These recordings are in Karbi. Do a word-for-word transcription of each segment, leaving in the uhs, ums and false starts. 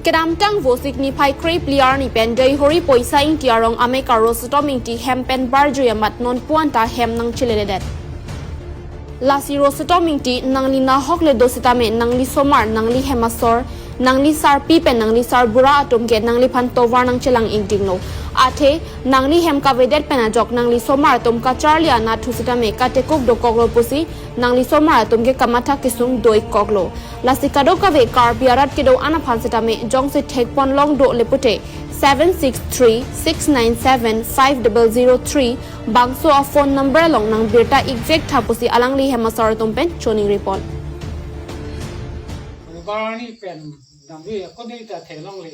Kedamtang Vosik niphai krephli arni pen Deihori Poisa Ingti arong amekar Rosotom Ingti hem pen barjui amat nonpu anta hem nangcheledet. Lasi Rosotom Ingti, nangli nahok le do sitame nangli somar, nangli hem asor, nangli sarpi pen nangli sarbura atum ke nangliphan tovar nangchelang ingtinglo. Athe nangli hem kavedet pen ajok nangli somar atum kacharli anatthu sitame katekuk dokoklo pusi nangli somar atum ke kamatha kesung do-ikkoklo. Lasi kadokave Karbi arat kedo-an aphan sitame jongsi thekponlong do le pute seven six three six nine seven five double zero three bangso a phone number along nangbirta-ikvek tha pusi alangli hem asor atum pen choningripon. Barni pen damri akon ta theklongle.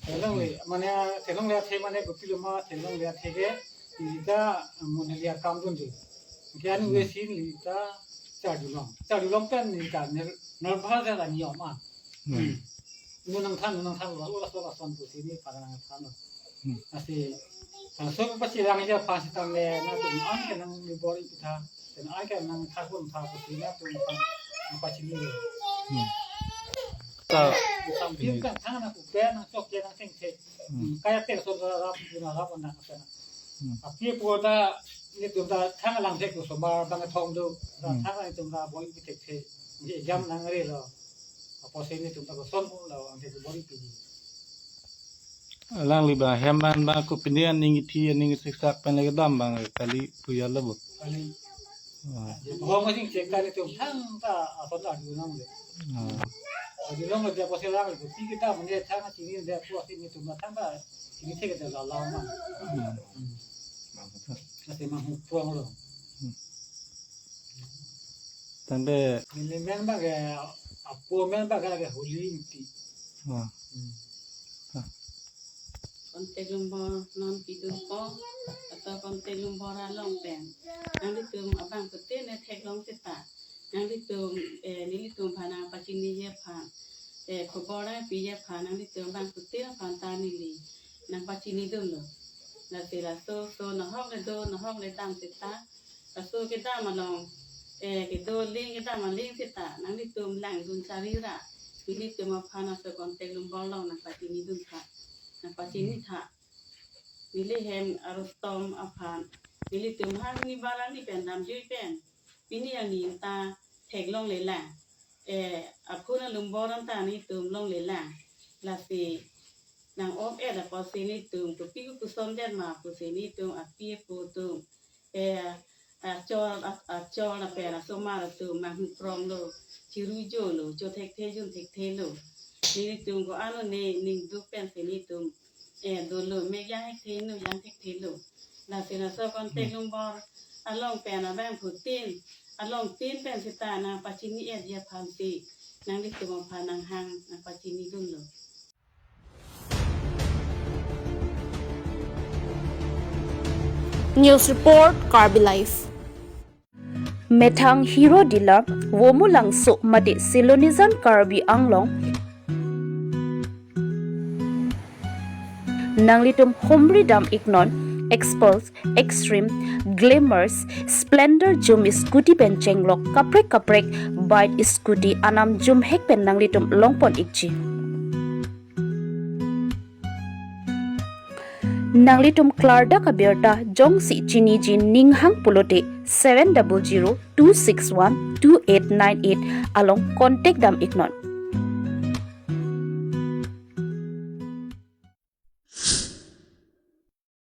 Theklongle, mane theklongle athe mane kopilo ma theklongle athe ke, neli ta moneli akam dunde. Ke anu Hmm. Wesin neli ta chardulong. Chardulong pen neli ta ner-, nervous ta niyom an. Hmm. Nu nangthan, nu nangthan, ula ula sola son pusi neli para nangthan. Hmm. Lasi, laso pachelang aja aphan sitame nangtum an ke nangbor-i pitha. Pen an ke nangthakpon tha pusi nangtum aphan nangpachini. Hmm. Ta Sambil kan thang nangkupe nangchok ke nangthengthe. Hmm. Kaya tel so rap guna rap nang sana. Hmm. Api apo ta nelitum ta thang langthek do somar bang thong do. Ta Hmm. Thang nelitum ta bor-i pithekthe. Neli jam nangrelo. Apotsi nelitum ta koson lo angthek bor-i pi. Alangli bang hem an bang kopine aning ithi aning isiksak pen lake dam bang kali puya lo bo. Kali. Oh. Hong asing cek kali tum thang ta aton ta adu nang le. Oh. Adu nang le dia apotsi lang le pi kita mene thang chini dia apotsi nelitum thang ta chini thek ta la la ma. Hmm. Hmm. Lasi manghu prong lo. Hmm. Tangte. Neli men bang ke apo men bang ke lake Holi Ingti. Oh. Hmm. Ah. Kontek lumbor non pidunpo, atau kontek lumbor along pen nanglitum abangphutin ne theklong seta, nanglitum, eh, nelitum aphan nangpachiniji aphan, eh, khobor nangpiji aphan nanglitum abangphutin aphan ta neli nangpachinidunlo. Lasi laso so nahok le do nahok le dam seta, laso kedam along, eh, kedo aling kedam aling seta nanglitum langdun charira, nelitum aphan laso kontek lumbor along nangpachinidun tha, nangpachini tha. Neli hem a-Rosotom aphan, nelitum hang ni barani pen damjui pen pini arni ta theklonglelang. Eh, aphun alumbor anta nelitum longlelang. Lasi nang-op-et apotsi nelitum kopi kopuson det ma pusi nelitum api apo atum, eh, achor, a-, achor lapen asomar atum manghu pronglo, chirujolo, cho thekthe jun thekthelo. Nelitum ko-an ne ningduk pensi nelitum, eh, dolo, mek jang thekthe nu jang thekthelo. Lasi laso kontek Hmm. lumbor along pen abangphutin, alongtin pen seta nangpachini-etji aphansi nanglitum aphan nanghang nangpachinidunlo. News report, Karbi Live. Methang Hero Dealer, Womulangso mate Silonijan Karbi Anglong. Nanglitum humri dam-iknon, Xpulse, Xtreme, Glamour, Splendor, Jummi scooty pen chenglok kaprek kaprek bike scooty anam jumhek pen nanglitum longpon-ikji. Nanglitum klardak abirta jongsi chiniji ninghang pulote seven double zero two six one two eight nine eight along contact dam-iknon.